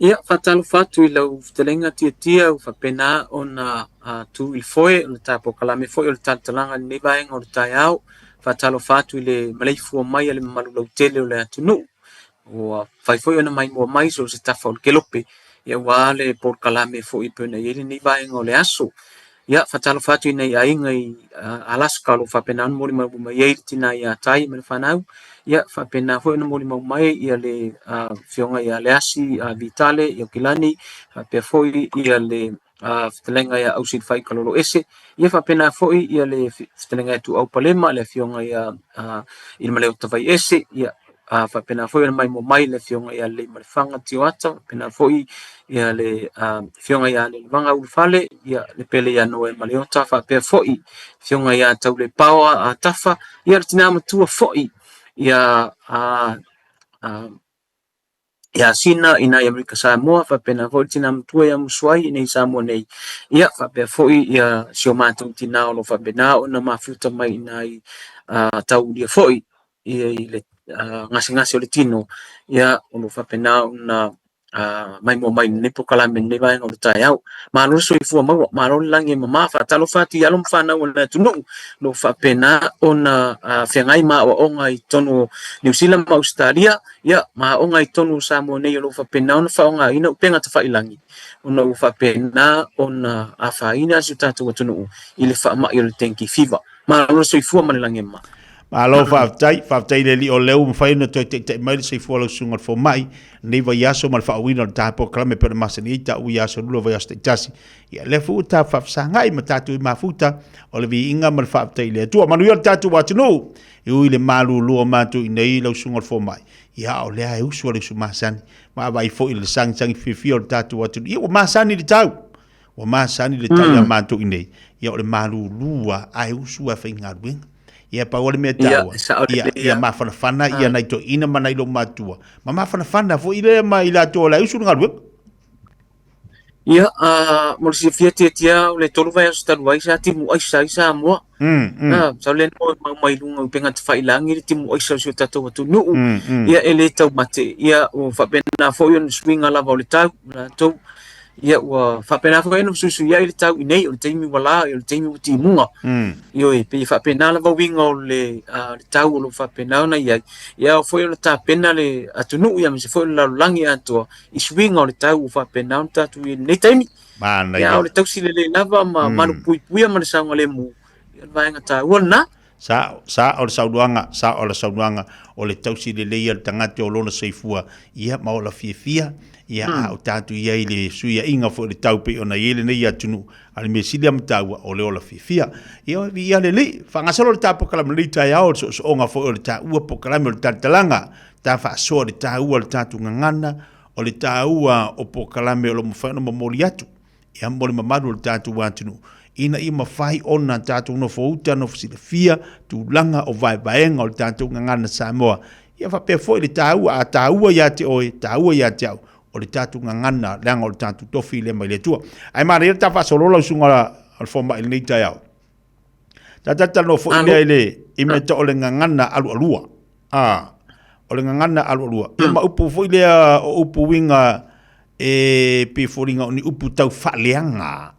Ia, faatalofa atu i lau fetalaiga Tiatia ua faapena ona tu i le foe o le ta polokalame foi o le talatalaga i lenei vaega o le taeao. Faatalofa atu i le maleifua mai a le mamalu lautele o le atunuu ua mafai foi ona maimoa mai so o se tafa o le kelope aua le polokalame foi e pei ona i ai lenei vaega o le aso. Ia, faatalofa atu i nai aiga i Alaska o lo o faapena ona molimau mai ai le tina ia Tai ma le fanau. Ia, faapena foi ona molimau mai le afioga ia Leasi Vitale Aukilani, faapea foi le fetalaiga ia Ausilafai Kaloloese, ia faapena foi le fetalaiga ia Tuuau Palema, le afioga ia Ilamaleota Vaiese, ia faapena foi ona maimoa mai le afioga ia Leleimalefaga Tioata, faapena foi le afioga ia Leuluvaga Ulufale, le pele ia Noe Maleota, faapea foi le afioga ia Taulepaoa Tafa, ia le tina matua foi ia Sina i nai Amerika Samoa, faapena foi le tina matua ia Musuai i nei Samoa nei, ia faapea foi si o matou tina o lo o faapena ona mafuta mai i nai taulia foi i le gasegase o le tino, ia o lo o faapena ona maimoa mai i lenei polokalame i lenei vaega o le taeao. Malo le soifua maua, malo le lagi e mama, faatalofa atu i alo ma fanau o le atunuu o lo o faapena ona feagai ma aoaoga i totonu o Niu Sila ma Ausetalia, ia ma aoga i totonu o Samoa nei o lo o faapena ona faaaogaina upega tafailagi ona ua faapena ona afaina si o tatou atunuu i le faamai o le dengue fever. Malo le soifua ma le lagi e mama. Malo faafetai, faafetai i le Alii o lea ua mafai ona toe taitai mai le soifua o lau susuga i le fomai lenei vaiaso ma le faaauauina o le ta polokalame pei ona masani ai ta ui aso lua vaiaso taitasi. Ia lea foi ua ta faafesagai ma tatou i mafuta o le viiga ma le faafetai i le Atua. Manuia le tatou atunuu e ui i le malulu o matou i nei lau susuga i le fomai. Ia o lea e usu a le usu masani ma vaai foi i le sagisagi fiafia o le tatou atunuu. Ia ua masani le tau. Ua masani le tau ia matou i nei, ia o le malulu lava, ae usu lava e faigaluega. Ia pau lava le mea taua, ia, ia mafanafana ia nai toeaiina ma nai loumatua, ma mafanafana foi lea ma i latou o la e usu le galuega. Ia, mo le silafia Tiatia, o le 3 vaiaso talu ai sa timu aisa ai Samoa. Masalo lea na molimau mai luga o upega tafailagi le timu aisa o si o tatou atunuu. Ia, e le taumate. Ia, ua faapena foi ona suiga lava o le tau, latou. Ia, ua faapena foi ona fesuisuiai le tau i nei, o le taimi ua la, o le taimi ua timuga. Ioe, e pei e faapena lava uiga o le tau o lo o faapena ona i ai. Ia, ao foi ona tapena le atunuu aemaise foi o le lalolagi atoa i suiga o le tau ua faapena ona tatou i ai i lenei taimi. Manaia. Ia, o le tausi lelei lava ma malupuipuia ma le saogalemu, ia o le vaega taua lena. Sa, sa o le saunoaga, sa o le saunoaga, o le tausi lelei o le tagata o lona soifua, ia ma ola fiafia, ia a o tatou i ai i le suiaiga foi o le tau pei ona i ai lenei atunuu, a o le mea sili lava ma taua, o le ola fiafia. Ia, viia le Alii, faagasolo le ta polokalame i lenei taeao, o le soosooga foi o le taua polokalame o le talatalaga, ta faasoa i le taua o le tatou gagana, o le taua o polokalame o lo o mafai ona momoli atu ia mo le mamalu o le tatou atunuu ina ia mafai ona tatou nofouta, nofo silafia tulaga o vaevaega o le tatou gagana Samoa. Ia faapea foi le taua, a taua ia te oe, taua ia te au, o le tatou gagana, leaga o le tatou tofi lea mai le Atua. Ae manaia le ta faasolo lau susuga o le fomai i lenei taeao. Ta talatalanoa foi lea i le i mea tau o le gagana alualua. A, o le gagana alualua. Ia ma upu foi lea o upu uiga e pei foliga o ni upu tau faaleaga.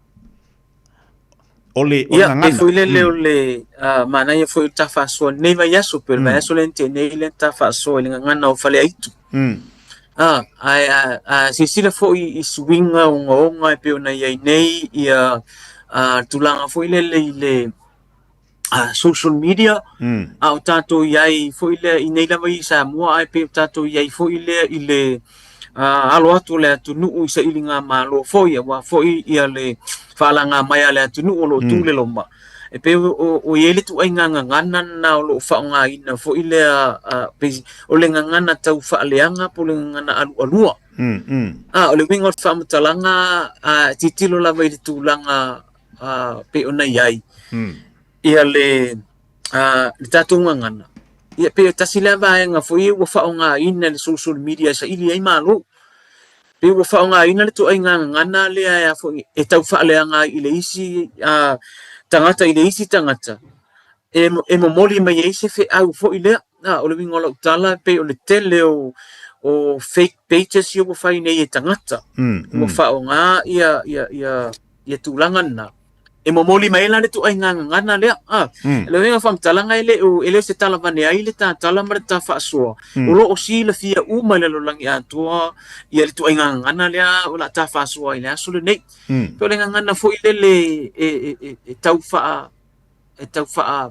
O le, o le Ia, gagana. pei foi lele o le manaia foi o le ta faasoa i lenei vaiaso, pei o le vaiaso lea na tea nei lea na ta faasoa i le gagana o Faleaitu. Ae a silasila foi i suiga ogaoga e pei ona i ai nei ia tulaga foi lele i le social media, a o tatou i ai foi lea i nei lava i Samoa, ae pei o tatou i ai foi lea i le alo atu o le atunuu i sailigamalo foi, aua foi ia le faalaga mai a le atunuu o lo o tuleloma. E pei o i ai le ituaiga gagana lena o lo o faaaogaina foi lea, pei o le gagana tau faaleaga po o le gagana alualua. O le uiga o le faamatalaga, a tilotilo lava i le tulaga pei ona i ai ia le tatou gagana, ia pei e tasi lea vaega foi ua faaaogaina e le social media e saili ai malo. Pei ua faaaogaina le ituaiga gagana lea e tau faaleaga ai i le isi tagata i le isi tagata e momoli mai ai se feau foi lea. O le uiga o lau tala, pei o le tele o o fake pages ia ua fai nei e tagata, ua faaaoga ia ia ia ia tulaga na. E momoli mai ai la le ituaiga gagana lea. A, le uiga o faamatalaga e le o, e le o se tala avane ai le ta tala ma le ta faasoa, o lo o silafia uma e le lalolagi atoa ia le ituaiga gagana lea o le a ta faasoa ai i le aso lenei. Pei o le gagana foi lele e, e, e, e tau faa, e tau faa,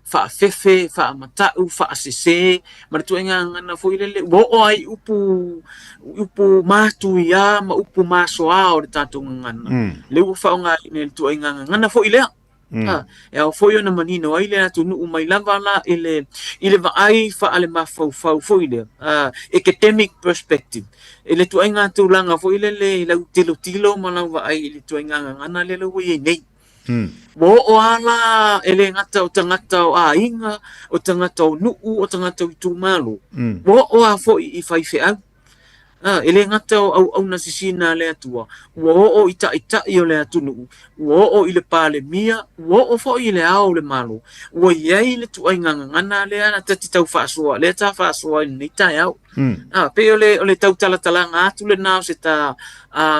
faafefe, faamata'u, faasese, ma le ituaiga gagana foi lele ua oo ai i upu, upu matuia ma upu masoa o le tatou gagana, lea ua faaaogaina i le ituaiga gagana foi lea. A, e ao foi ona manino ai le atunuu mai lava la i le, i le vaai faalemafaufau foi lea, academic perspective, i le ituaiga tulaga foi lele i lau tilotilo ma lau vaai i le ituaiga gagana lea ua i ai nei. Ua oo lava la e le gata o tagata o aiga, o tagata o nuu, o tagata o itumalo, ua oo lava foi i faifeau. A, e le gata o auauna sisina a le Atua, ua oo i taitai o le atunuu, ua oo i le Palemia, ua oo foi i le Ao o le Malo. Ua i ai le ituaiga gagana lea ta te tau faasoa, lea ta faasoa i lenei taeao. A, pei o le, o le tautalatalaga atu lena o se ta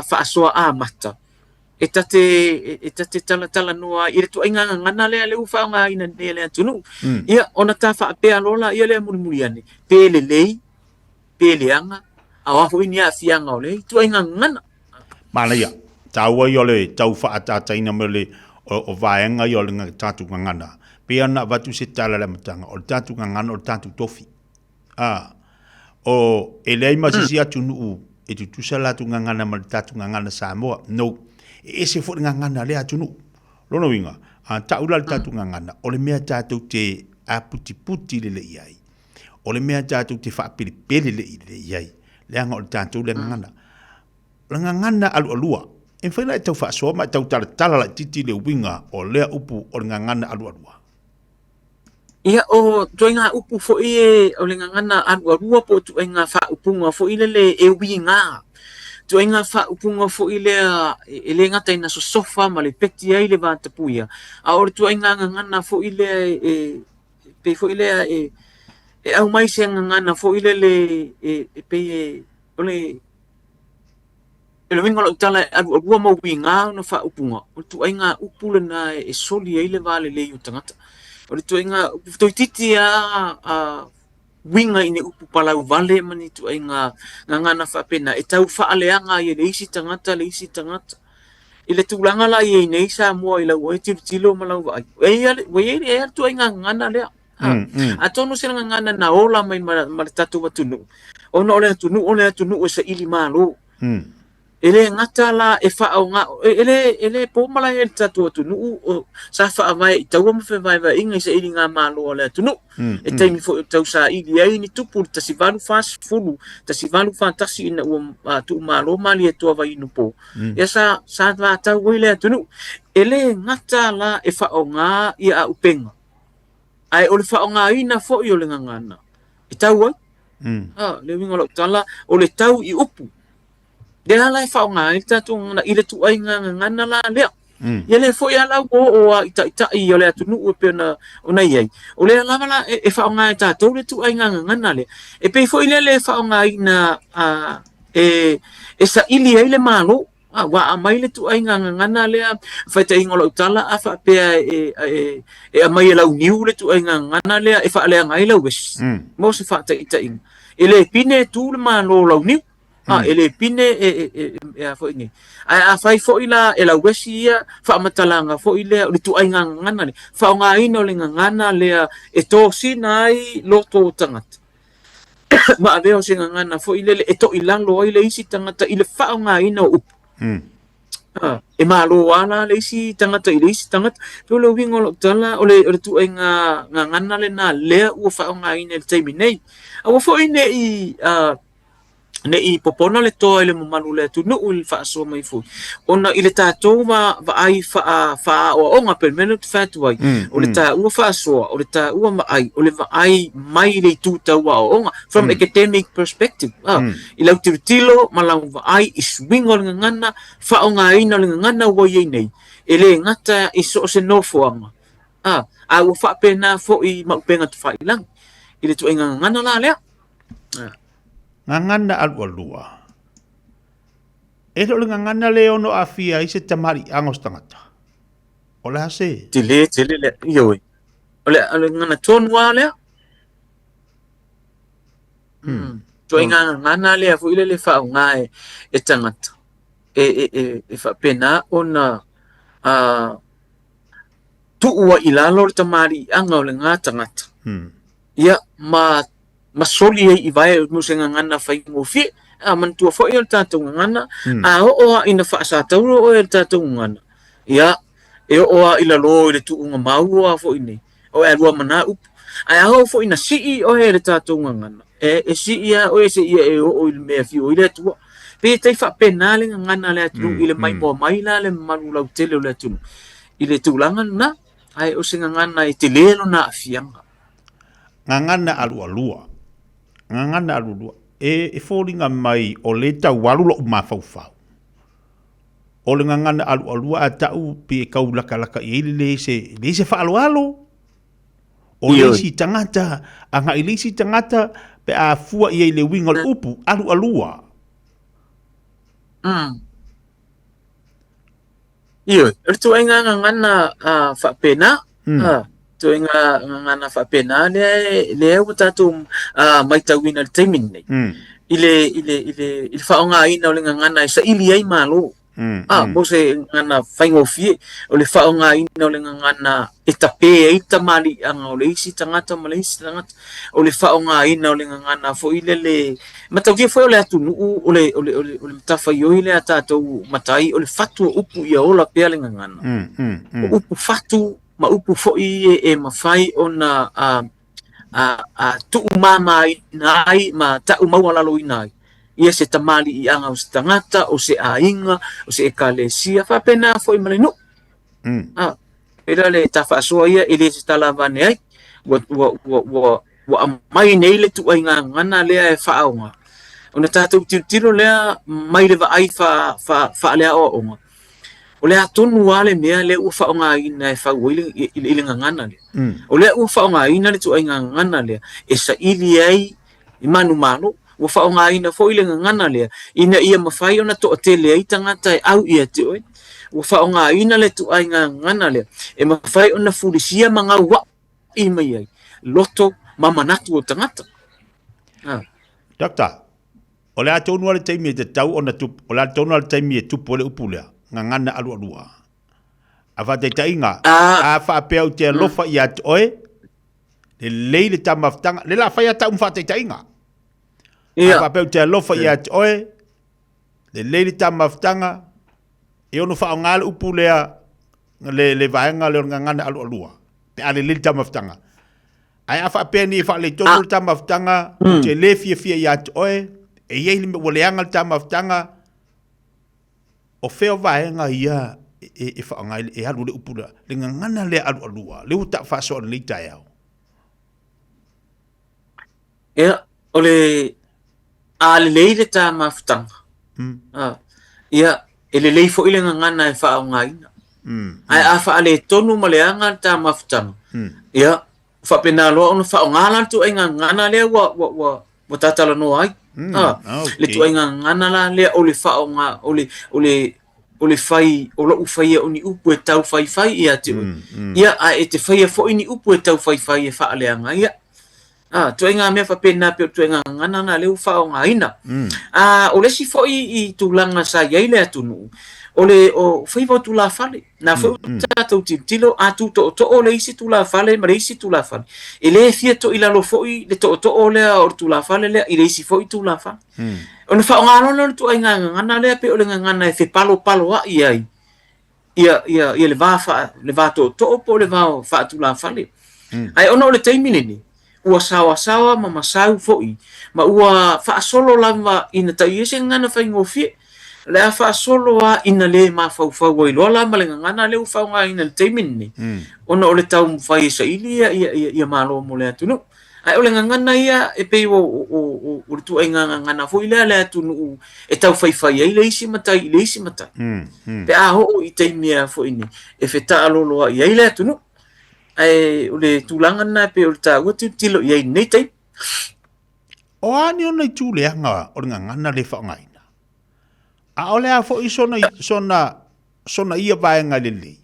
faasoa amata. E ta te, e ta te talatalanoa ai i le ituaiga gagana lea lea ua faaaogaina nei e le atunuu. Ia, ona ta faapea loa laia lea mulimuli ane, pe lelei, pe leaga, a o a foi ni aafiaga o lea ituaiga gagana. Manaia, taua ia o le tau faaataataina mai o le o vaega ia o le tatou gagana. Pei ona avatu se tala i le amataga, o le tatou gagana o le tatou tofi. A, o, e leai ma se isi atunuu e tutusa latou gagana ma le tatou gagana Samoa. No. E ese foi le gagana a lea atunuu. Lona uiga, a tau la le tatou gagana, o le mea tatou te aputiputi lelei ai, o le mea tatou te faapelepele lelei i ai, leaga o le tatou lea gagana. O le gagana alualua, e mafai ona e tau faasoa ma e tau talatala laitiiti le uiga o lea upu o le gagana alualua. Ia, o ituaiga upu foi e, o le gagana alualua po o ituaiga faaupuga foi lele e uiga. Ituaiga faaupuga foi lea e le gata ina sosofa ma lepeti ai le vatapuia, a o le ituaiga gagana foi lea e pei foi lea e aumai se gagana foi lele e pei e, o le I le uiga o lau tala e alualua ma uiga ona faaupuga, o le ituaiga upu lena e soli ai le va lelei o tagata. O le ituaiga upu toeitiiti lava a uiga i ni upu palau vale ma ni ituaiga gagana faapena e tau faaleaga ai e le isi tagata le isi tagata. I le tulaga la i ai nei Samoa i lau oe tilotilo ma lau vaai, ua i ai le ituaiga gagana lea. Atonu se gagana na ola mai ma le tatou atunuu, ona o le atunuu o le atunuu e saili malo. E le gata la e faaaoga, e le, e le po malae ai le tatou atunuu o, sa faavae i taua ma fevaevaeaiga i sailiga malo a le atunuu. E taimi foi o tausaili ai ni tupu i le 1840, 1841 ina ua tuumalo Malietoa Vaiinupo. Ia sa, sa vatau ai le atunuu. E le gata la e faaaoga ia auupega, ae o le faaaogaina foi o le gagana e tau ai. A, le uiga o lau tala, o le tau i upu. Lea la e faaaoga ai le tatou gagana i le ituaiga gagana la lea. Ia lea foi lava la ua oo lava i taitai o le atunuu e pei ona, ona i ai. O lea lava la e, e faaaoga e tatou le ituaiga gagana lea. E pei foi lea e faaaogaina a, e, e saili ai le Malo. A, ua aumai le ituaiga gagana lea, faitaina o lau tala a faapea e, e, e aumai e launiu le ituaiga gagana lea e faaleaga ai lauesi, mo se faataitaiga. E le pine e tu le Malo o launiu, a, e le pine e, e, e, e a foi nei. Ae afai foi la e lauesi ia faamatalaga foi lea o le ituaiga gagana lea, faaaogaina o le gagana lea e tosina ai loto o tagata. ma avea o se gagana foi lele e toilalo ai le isi tagata i le faaaogaina o upu. Ah, e malo lava la le isi tagata i le isi tagata. Pei o le uiga o lau tala, o le, o le ituaiga gagana lena lea ua faaaogaina i le taimi nei. Aua foi ne i, uh, ne i popona le toa i le mamalu o le atunuu i le faasoa mai foi, ona i le tatou vaai faaaoaoga pei o le mea lea ou te fai atu ai, o le taua faasoa, o le taua vaai, o le vaai mai le itu tau aoaoga, from academic perspective, i lau tilotilo ma lau vaai i suiga o le gagana, faaaogaina o le gagana ua i ai nei, e le gata i so o se nofoaga, a ua faapena foi ma upega tafailagi i le ituaiga gagana la lea. Gagana alualua. E le o le gagana lea e ono aafia ai se tamaliiaga o se tagata. O le a se? Tele tele lea, ioe. O le, o le gagana tonu lava lea. Mm. Ituaiga gagana lea foi lele faaaoga e, e tagata e, e, e, e faapena ona uh, tuu ai i lalo le tamaliiaga o lena tagata. Ia, ma ma soli ai i vae mo se gagana faigofie. A manatua foi o le tatou gagana, a oo lava ina faasatauro oe e le tatou gagana, ia, e oo lava i lalo i le tuuga maua foi nei, o e alua ma na upu. Ae a oo foi ina sii oe e le tatou gagana, e, e sii lava oe seia e oo i le mea e fiu ai le Atua. Pei e tai faapena le gagana a le atunuu i le maimoa mai la le mamalu lautele o le atunuu i le tulaga lena, ae o se gagana e tele lona aafiaga. Gagana alualua. Gagana alualua. E, e foliga mai o le tau alu lo'u mafaufau. O le gagana alualua a ta'u pei e tau lakalaka i ai le leai se, leai se faaaloalo. O le isi tagata, agai i le isi tagata pe a fua i ai i le uiga o le upu, alualua. Ioe, o le ituaiga gagana faapena, ituaiga gagana faapena lea lea ua tatou matauina i le taimi lenei, i le i le i le i le faaaogaina o le gagana e saili ai malo. Mo se gagana faigofie, o le faaaogaina o le gagana e tape ai le tamaliiaga o le isi tagata ma le isi tagata, o le faaaogaina o le gagana foi lele, mataulia foi o le atunuu, o le, o le, o le, o le matafaioi lea a tatou matai, o le fatu o upu ia ola pea le gagana. O upu fatu ma upu foi e, e mafai ona a, a, a tuumamaina ai ma taumaualaloina ai ia se tamaliiaga o se tagata, o se aiga, o se ekalesia, faapena foi ma le nuu. A, pei la le ta faasoa ia e le se tala avane ai, ua, ua, ua, ua, ua aumai nei le tuaiga gagana lea e faaaoga, ona tatou tilotilo lea mai le vaai fa, fa, faaleaoaoga, o le a tonu lava le mea lea ua faaaogaina e fau ai le, i le gagana lea. O lea ua faaaogaina le tuaiga gagana lea e saili ai i manumalo, ua faaaogaina foi le gagana lea ina ia mafai ona toatele ai tagata e au ia te oe. Ua faaaogaina le ituaiga gagana lea e mafai ona fulisia ma gaua'i mai ai loto ma manatu o tagata. Ah. Doctor, o le a tonu lava le taimi e tatau ona tupu, o le a tonu lava le taimi e tupu ai le upu lea, gagana alualua. A faataitaiga, a faapea ou te alofa ia te oe, Lelei le tamafutaga, le la fai a tau ma faataitaiga. Ia. A faapea ou te alofa ia te oe, lelei le tamafutaga, e ono faaaoga le upu lea, le, le vaega lea o le gagana alualua, pe a lelei le tamafutaga. Ae a faapea nei e faaletonu ah. le tamafutaga, mm. ou te le fiafia ia te oe, e i ai le mea ua leaga le tamafutaga, O fea o vaega ia e, e faaaoga ai e alu le upu lea, le gagana lea alualua, lea ua taufaasoa i lenei taeao? Ia, o le a lelei le ta mafutaga, mm. a, ia, e lelei foi le gagana e faaaogaina. Mm. Ae a faaletonu ma leaga le ta mafutaga, mm. ia, faapena loa ona faaaoga la le ituaiga gagana lea ua, ua, ua, ua tatalanoa ai. Mm, ah, okay. Le ituaiga gagana la lea o le faaaoga, o le, o le, o le fai, o lo'u faia o ni upu e tau faifai ia te oe. Mm, mm. Ia, ae e te faia foi ni upu e tau faifai e faaleaga ai a'u. Ah, ituaiga mea faapena pei o le ituaiga gagana lena lea ua faaaogaina. Mm. Ah, o le isi foi i tulaga sa i ai le atunuu, o le o faiva o tulafale. Na foi ua tatou tilotilo, a tutootoo le isi tulafale ma le isi tulafale, e le fia toilalo foi le tootoo lea o le tulafale lea i le isi foi tulafale. Ona faaaoga loa lea o le ituaiga gagana lea pei o le gagana e fepalopaloa'i ai ia, ia, ia le va faa, le va tootoo po o le va faatulafale. Ae ona o le taimi lenei, ua saoasaoa ma masau foi, ma ua faasolo lava ina tau ai se gagana faigofie. O le a faasolo lava ina le mafaufau ai loa la ma le gagana lea ua faaaogaina i le taimi lenei, ona o le taumafai e saili ia, ia, ia, ia malo mo le atunuu. Ae o le gagana ia e pei o, o, o, o le ituaiga gagana foi lea a le atunuu e taufaifai ai le isi matai i le isi matai. Pe a oo i taimi a foi nei, e fetaaloloai ai le atunuu. Ae o le tulaga lena e pei o le taua tilotilo i ai i lenei taimi. O a ni ona itu leaga o le gagana le faaaogaina? Aʻole a foʻi sona, sona, sona ia vaega lelei.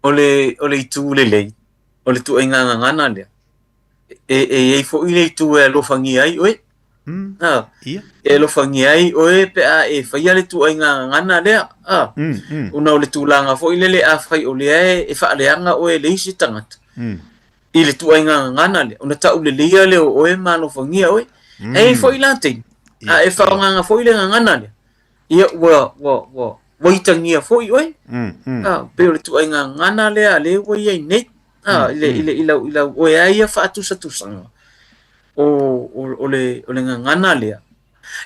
O le, o le itu lelei, o le tuaiga gagana lea, e, e i ai foi le itu e alofagia ai oe. Mm. Ah, Ia. e alofagia ai oe pe a e faia le tuaiga gagana lea. Ah, Mm, mm, ona o le tulaga foi lele afai o lea e, e faaleaga oe e le isi tagata. I le tuaiga gagana lea, ona tauleleia lea o oe ma alofagia oe. E i ai foi la taimi, a e faaaogaina foi le gagana lea, ia ua, ua, ua, ua itagia foi oe. A, pei o le tuaiga gagana lea lea ua i ai nei. A, i le, i le, i lau, i lau oe lava ia faatusatusaga o, o, o le, o le gagana lea.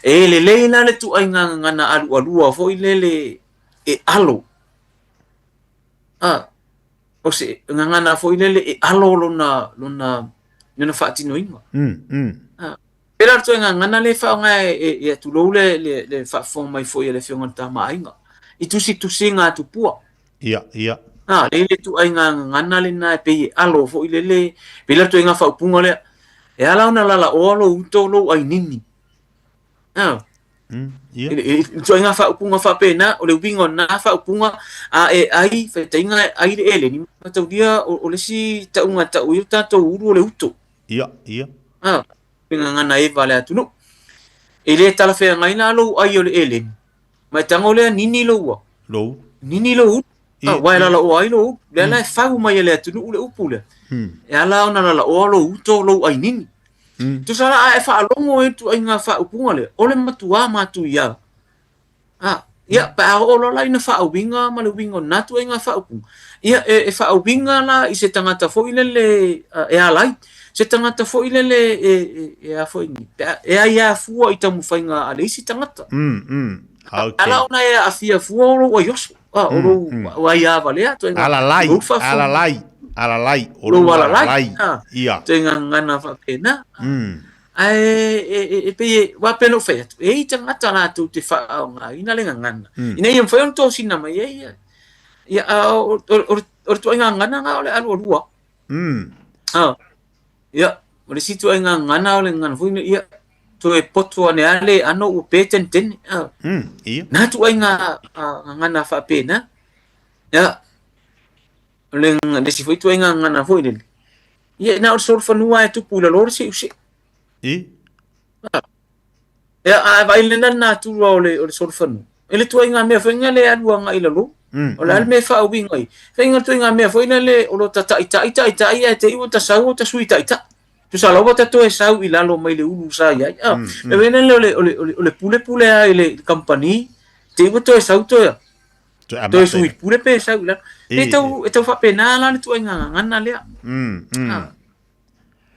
E lelei la le tuaiga gagana alualua foi lele e alo. A, o se gagana foi lele e alo lona, lona, lona faatinoina. Ah, pei la le ituaiga gagana lea e faaaoga e, e, e tulou le, le, le faafofoga mai foi a le Afioga i le Tama a Aiga, i tusitusiga a tupua. Ia, ia. Ah, le le ituaiga gagana lena e pei e alo foi lele, pei la le ituaiga faaupuga lea, e ala ona lalaoa lou uto lou ainini. Ah, Ia. I le ituaiga faaupuga faapena, o le uiga o lena faaupuga, a e ai, faitaiga e ai le eleni, mataulia o, o le isi tauga e tau ai o tatou ulu o le uto. Ia, ia. Ah, le gagana eva a le atunuu. E le talafeagai la lou ai o le eleni, ma e tago lea nini lou ua. Lou. Nini lou ulu. Ia, Ah, aua e ia. lalaoa ai lou ulu. Lea la e fau mai e le atunuu le upu lea. E ala ona lalaoa lou uto lou ainini. Tusa la a e faalogo ai le ituaiga faaupuga lea, o le matuā matuia. Ah, ia, pe a oo loa la ina faauiga ma le uiga o lena ituaiga faaupuga, ia, e, e faauiga la i se tagata foi lele e ala ai, se tagata foi lele e, e, e a foi nei, pe a, e aiā fua i taumafaiga a le isi tagata. Okay. Ala ona e aafia fua o lou aioso, ah, o lou mm. aiā valea, ituaiga, Alalai, lou faafofoga. alalai, alalai, o Lou lou alalai, alalai. ah, Ia. ituaiga gagana faapena. Ae e, e, e pei e, aua pei ona ou fai atu, e i ai tagata latou te faaaogaina le gagana, ina ia mafai ona tosina mai ai ia, ia a o, o, o, o le ituaiga gagana lena o le alualua. Ah, ia, o le isi ituaiga gagana o le gagana foi lea, ia, toe poto ane lava le aano ua pe tenetene. Ah, Ia. na ituaiga gagana faapena. Ia, o le, le isi foi ituaiga gagana foi lele, ia, na o le solofanua lava e tupu i lalo o le seuseu. I? Ah. Ia, a vaai lena le natura o le, o le solofanua. E le ituaiga mea foi lea e alu agai i lalo. O le a le mea e faauiga ai? Faiga ituaiga mea foi lele o lo ta taitai taitai ae te i ua ta sau ua ta sui taitai. Tusa la ua ta toe sau i lalo mai le ulu sa i ai. Ah, le mea lele o le, o le, o le, o le pulepule lava i le kamupani, te i ua toe sau toe, Toe toe amata sui ina. pule pe sau i lalo. I, E tau, e tau faapena la le ituaiga gagana lea. Ah.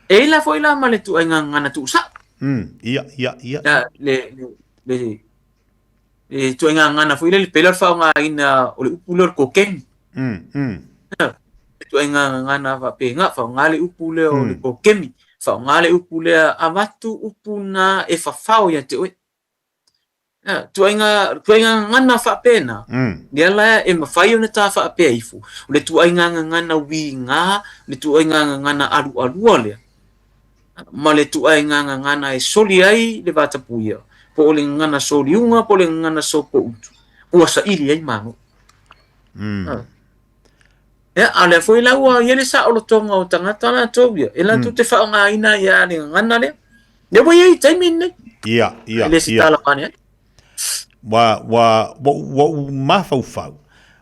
E i la foi la ma le ituaiga gagana tuusao. Ia, ia, ia. Ah, le, le, le, le ituaiga gagana foi lele, pei la o le faaaogaina o le upu lea o le kokeni. Ah, le ituaiga gagana faapena, faaaoga le upu lea o le kokemi, faaaoga le upu lea, avatu upu na e fafao ia te oe. Ah, ituaiga, ituaiga gagana faapena, lea la e mafai ona ta faapea ifo, o le ituaiga gagana uiga, le ituaiga gagana alualua lea, ma le ituaiga gagana e soli ai le vatapuia, po o le gagana soliuga, po o le gagana sopoutu, ua saili ai malo. Ah. Ia, a o lea foi la ua i ai le saolotoga o tagata latou ia, e latou te faaaogaina ia le gagana lea. Lea ua i ai i taimi lenei. Ia, ia, E le se ia. tala vane ai. Ua, ua, ua, ua ou mafaufau,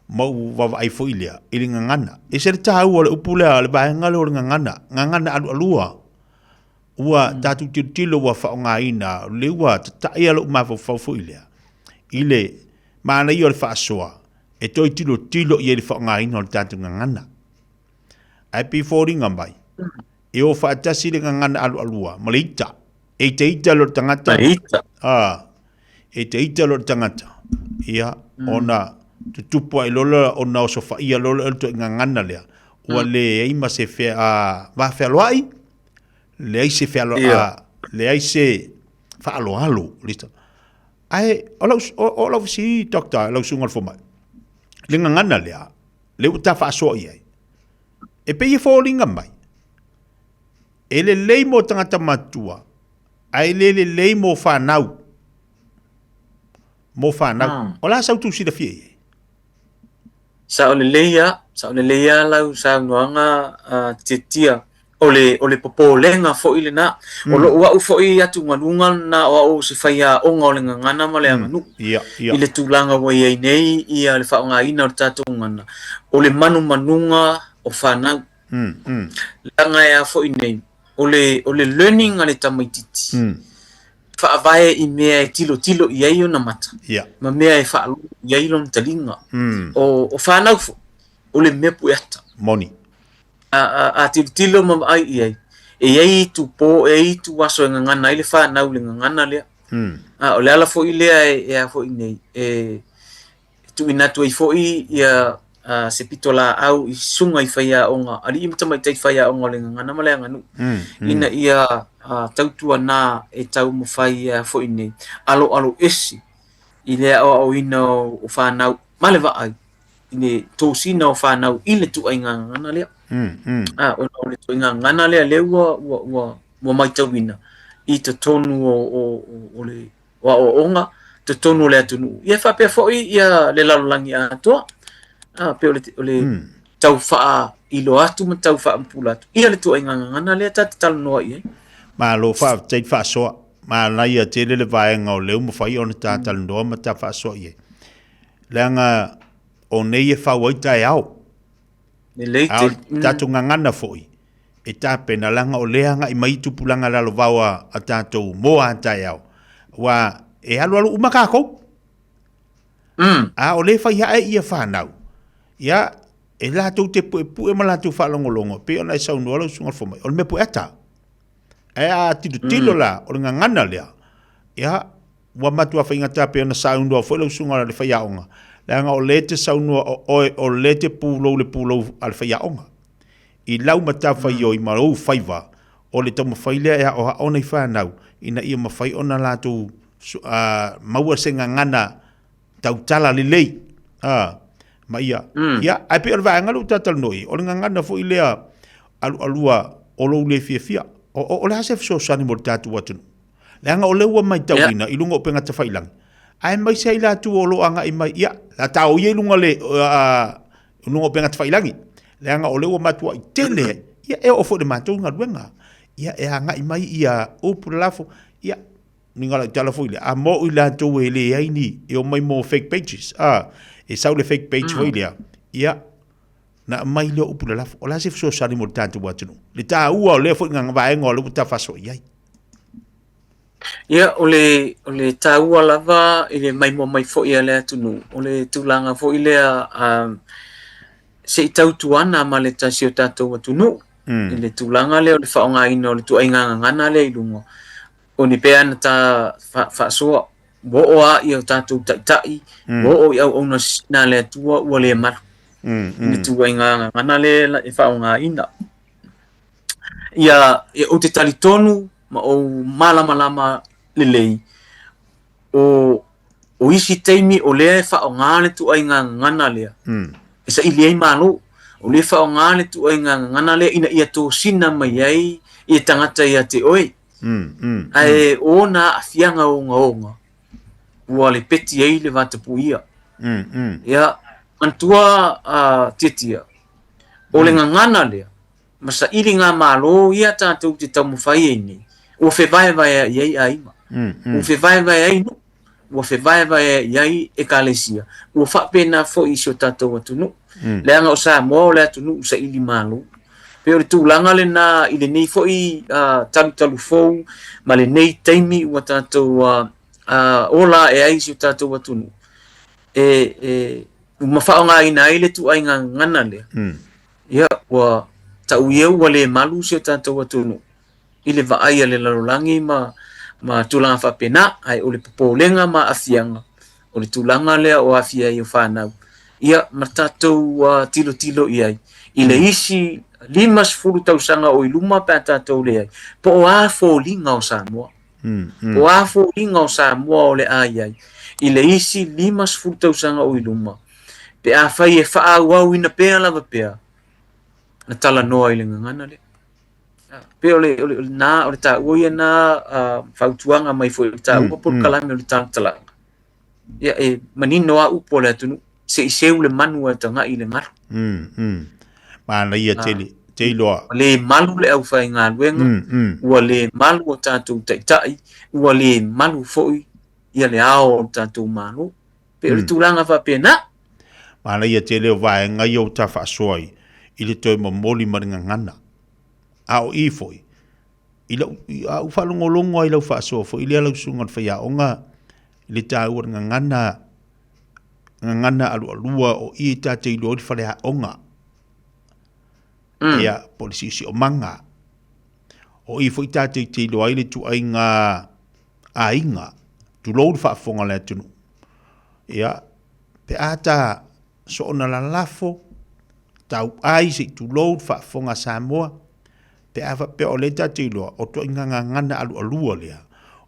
ma ou vaavaai foi lea i le gagana. E ese le taua o le upu lea, le vaega lea o le gagana, gagana alualua. Ua tatou tilotilo ua faaaogaina, lea ua tataia lou mafaufau foi lea i le manaia o le faasoa e toe tilotilo i ai i le faaaogaina o le tatou gagana. Ae pei e foliga mai, e o faatasi le gagana alualua ma le ita. E itaita loa le tagata. Ma le ita. Ah, e itaita loa le tagata. Ia, ona tutupu ai loa lea, ona osofaia loa lea o le ituaiga gagana lea. Ua leai ma se fea, a, va fealoai, leai se fealo, Ia. a, leai se faaaloalo. Ae, o lau, o, o lau fesili, Doctor, lau susuga i le fomai, le gagana lea, lea ua ta faasoa i ai, e pei e foliga mai. E lelei mo tagata matua, ae le lelei mo fanau. Mo fanau. O le a sau tou silafia i ai? Sao lelei lava, sao lelei lava lau saunoaga Tiatia. O le, o le popolega foi lena. O lou au foi atugaluga lena o au o se faiaoga o le gagana ma le aganuu. I le tulaga ua i ai nei ia le faaaogaina o le tatou gagana, o le manumanuga o fanau. Leaga e a foi nei, o le, o le learning a le tamaitiiti, faavae i mea e tilotilo i ai ona mata, ma mea e faalogo i ai lona taliga. O fanau foi, o le mea pueata. Moni. A tilotilo ma vaai i ai, e i ai itu po, e i ai itu aso e gagana ai le fanau i le gagana lea. O le ala foi lea e a foi nei, e tuuina atu ai foi ia se pitolaau i susuga i faiaoga, alii ma tamaitai faiaoga o le gagana ma le aganuu, ina ia tautuana e taumafai a foi nei, aloalo ese i le aoaoina o fanau ma le vaai i le tosina o fanau i le ituaiga gagana lea. Ona o le ituaiga gagana lea lea ua matauina i totonu o le o aoaoga totonu o le atunuu. Ia faapea foi ia le lalolagi atoa. Pei o le tau faailoa atu ma tau faapupula atu ia le ituaiga gagana lea ta te talanoa i ai. Malo faafetai le faasoa. Manaia tele le vaega o lea ua mafai ona ta talanoa ma ta faasoa i ai. Leaga o nei e fau ai taeao. Lelei A o le tatou gagana foi e tapena leaga o lea e agai mai tupulaga lalovaoa a tatou mo a taeao, aua e alualu uma tatou. A o lea e fai ae ia fanau, ia, e latou te puepue ma latou faalogologo, e pei ona e saunoa lau Susuga i le Fomai, o le mea pueata. Ae a tilotilo la, o le gagana lea, ia, Ua matua faigata pei ona saunoa foi lau susuga i le faiaoga, leaga o lea e te saunoa o oe o lea e te pulou le pulou a le faiaoga. I lau matafaioi ma ou faiva, o le taumafai lea e aoao nai fanau ina ia mafai ona latou maua se gagana tautala lelei, ma ia, ia, ae pei o le vaega lea ua ta talanoa i ai, o le gagana foi lea alualua o lou le fiafia. O le a se fesoasoani mo le tatou atunuu? Leaga o lea ua matauina i luga o upega tafailagi, aemaise ai latou o lo o agai mai, ia, la tao ia i luga le, luga o upega tafailagi, leaga o lea ua matuai tele, ia, e oo foi i le matou galuega, ia, e agai mai ia upu lalafo, ia, ni ngala tala foi lea, a mo i latou e leai ni, e omai mo fake pages, a, e sau le fake page foi lea, ia, na aumai lea o upu lalafo, o le a se fesoasoani mo le tatou atunuu? Le taua o lea foi vaega o lea ua tafasoa i ai. Ia, o le taua lava i le maimoa mai foi a le atunuu, o le tulaga foi lea se i tautuana ma le tasi o tatou atunuu i le tulaga lea o le faaaogaina o le ituaiga gagana lea i luga, o ni pea na ta faasoa, ua oo lava i o tatou taitai, ua oo i auauna sisina a le Atua ua le malu i le ituaiga gagana lea e faaaogaina. Ia, ou te talitonu ma ou malamalama lelei, o isi taimi o lea e faaaoga le ituaiga gagana lea e saili ai malo. O lea e faaaoga le ituaiga gagana lea ina ia tosina mai ai ia tagata ia te oe. Ae o ona aafiaga ogaoga ua lepeti ai le vatapuia. Ia, manatua Tiatia, o le gagana lea, ma sailiga malo ia tatou te taumafai ai nei, ua fevaevaea'i ai aiga, ua fevaevae ai nuu, ua fevaevaea'i ai ekalesia, ua faapena foi i si o tatou atunuu. Leaga o Samoa o le atunuu saili malo. Pei o le tulaga lena i lenei foi talutalu fou ma lenei taimi ua tatou ola ae ai i si o tatou atunuu, e ma faaaogaina ai le ituaiga gagana lea. Ia, ua tau ia ua le malu si o tatou atunuu i le vaai a le lalolagi ma tulaga faapena, ae o le popolega ma aafiaga o le tulaga lea o aafia ai o fanau, ia ma tatou tilotilo i ai i le isi 50 tausaga o i luma pe a tatou leai, po o a foliga o Samoa. Po o a foliga o Samoa o le a i ai i le isi 50 tausaga o i luma, pe afai e faaauauina pea lava pea na talanoa i le gagana lea. Pei o le, o le, na, o le taua ia na fautuaga mai foi i le taua polokalame o le talatalaga. Ia, e manino lava upu a le atunuu, se i seu le manu ae tagai i le galu. Manaia tele, te iloa. Ua le malu le aufaigaluega, ua le malu o tatou taitai, ua le malu foi ia le ao o le tatou Malo. Pei o le tulaga faapena. Manaia tele o vaega ia ua ta faasoa ai i le toe momoli ma le gagana. A o i foi, i lau, a ou faalogologo lava i lau faasoa foi lea lau susuga i le faiaoga i le taua o le gagana, gagana alualua o i e ta te iloa ai le faleaoga. Ia, po o le siosiomaga. O i foi ta te iloa ai le ituaiga aiga, tulou le faafofoga a le atunuu. Ia, pe a ta soona lalafo, tauai se i tulou le faafofoga a Samoa, pe a faapea o lea ta te iloa, o ituaiga gagana alualua lea,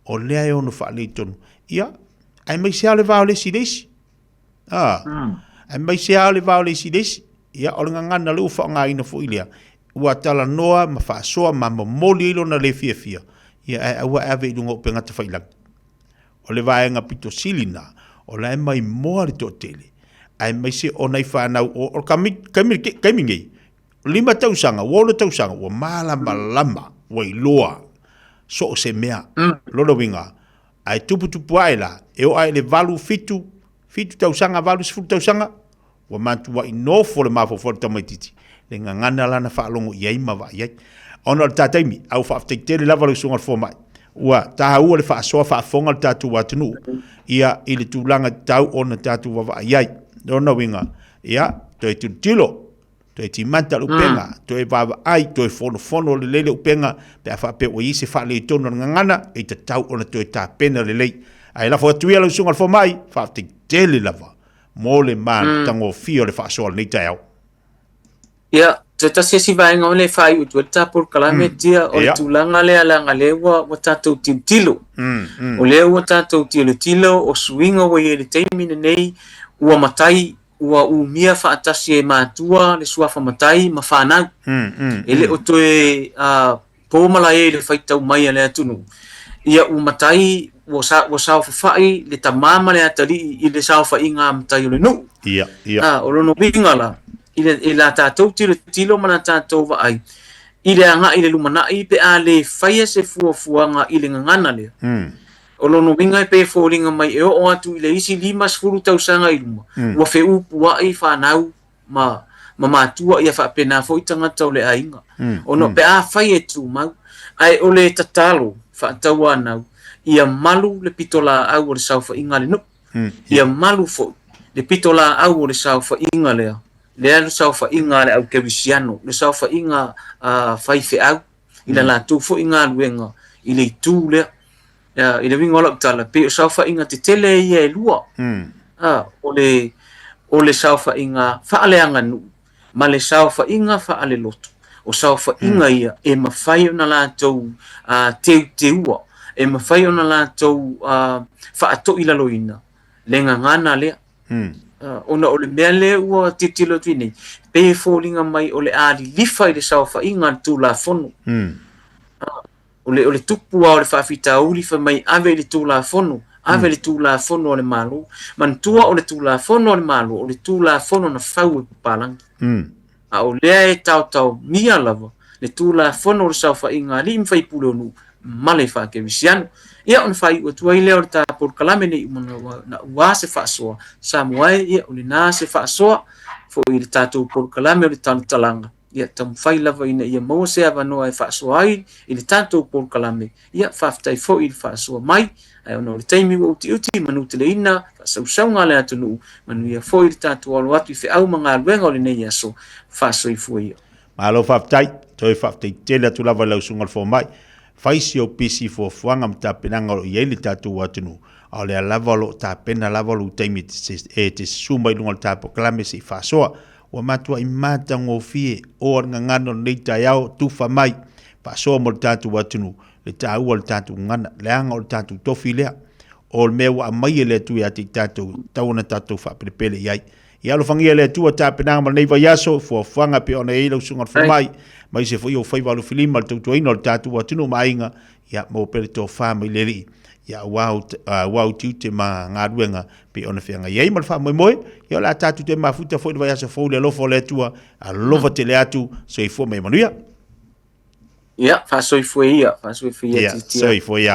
o lea e ono faaletonu. Ia, aemaise lava o le va o le isi i le isi. A, aemaise lava o le va o le isi i le isi. Ia, o le gagana lea ua faaaogaina foi lea, ua talanoa ma faasoa ma momoli ai lona le fiafia, ia ae aua e ave i luga o upega tafailagi. O le vaega pito sili lena, o la e maimoa le toatele, aemaise o nai fanau o, o le taimi, taimi nei, 5 tausaga, ua 6 tausaga, ua malamalama, ua iloa so o se mea. Lona uiga, ae tuputupu ae la, e oo ae i le 8, 7, 7 tausaga, 8, 10 tausaga, Ua matuai nofo le mafaufau o le tamaitiiti, le gagana lana faalogo i ai ma vaai ai. Ona o le ta taimi, a ua faafetai tele lava lau Susuga i le Fomai, ua taua le faasoa faafofoga le tatou atunuu, ia, i le tulaga e tatau ona tatou vaavaai ai. Lona uiga, ia, toe tilotilo, toe timata le upega, toe vaavaai, toe fonofono lelei le upega, pe a faapea ua i ai se faaletonu o le gagana, e tatau ona toe tapena lelei. Ae lafo atu ia lau Susuga i le Fomai, faafetai tele lava mo le matagofie o le faasoa o lenei taeao. Ia, se tasi isi vaega o le faaiu atu ai le ta polokalame tia o le tulaga lea leaga lea ua, ua tatou tilotilo. O lea ua tatou tilotilo o suiga ua i ai i le taimi lenei, ua matai, ua umia faatasi e matua le suafa matai ma fanau. E le o toe uh, po malae i le faitau mai a le atunuu, ia ua matai, ua, sa, ua saofafai le tamā ma le atalii i le saofaiga a matai o le nuu. Ia, ia. A, o lona uiga la, i, le, i la tatou tilotilo ma la tatou vaai, i le agai i le lumanai pe a le faia se fuafuaga i le gagana lea. O lona uiga e pei e foliga mai e oo atu i le isi 50 tausaga i luma, ua feupuai fanau ma, ma matua ia faapena foi tagata o le aiga. Ona pe a fai e tumau, ae o le tatalo faatauanau, ia malu le pitolaau o le saofaiga a le nuu. Ia malu foi le pitolaau o le saofaiga lea, lea le saofaiga a le au kerisiano, le saofaiga a faifeau i la latou foi galuega i le itu lea. I le uiga o lau tala, pei o saofaiga tetele ia e lua. O le, o le saofaiga faaleaganuu ma le saofaiga faalelotu. O saofaiga ia e mafai ona latou teuteua, e mafai ona latou faatoilaloina le gagana lea. Ona o le mea lea ua tilotilo atu nei, pei e foliga mai o le a lilifa i le saofaiga a le Tulafono. O le, o le tupu lava o le faafitauli fai mai ave i le Tulafono, ave i le Tulafono a le Malo. Manatua o le Tulafono a le Malo, o le Tulafono na fau e papalagi. A o lea e taotaomia lava le Tulafono o le saofaiga a alii ma faipule o nuu ma le faakerisiano. Ia ona faaiu atu ai lea o le ta polokalame nei naua se faasoa Samoa e, ia o lena se faasoa foi i le tatou polokalame o le talatalaga. Ia taumafai lava ina ia maua se avanoa e faasoa ai i le tatou polokalame. Ia faafetai foi i le faasoa mai, ae ona o le taimi ua utiuti, manuteleina faasausauga a le atunuu, manuia foi le tatou alo atu i feau ma galuega o lenei aso. Faasoifua ia. Malo faafetai, toe faafetai tele atu lava i lau Susuga i le Fomai. Fai si ou pisi i fuafuaga ma tapenaga o lo o i ai le tatou atunuu, a o lea lava o lo o tapena lava lou taimi e te susu mai i luga o le ta polokalame se i faasoa. Ua matuai matagofie o le gagana o lenei taeao, tufa mai, faasoa mo le tatou atunuu, le taua o le tatou gagana, leaga o le tatou tofi lea. O le mea ua aumai e le Atua ia te i tatou, e tatau ona tatou faapelepele i ai. Ia alofagia e le Atua tapenaga ma lenei vaiaso, fuafuaga pei ona i ai lau susuga i le fomai, aemaise foi ou faiva alofilima i le tautuaina o le tatou atunuu ma aiga, ia maua pea le tofa mai le Alii, ia aua ou, aua ou tiute ma galuega pei ona feagai ai ma le faamoemoe. Ia o le a tatou toe mafuta foi i le vaiaso fou i le alofa o le Atua, alofa tele atu, soifua ma ia manuia. Ia, faasoifua ia, faasoifua ia Ia, titia. soifua ia.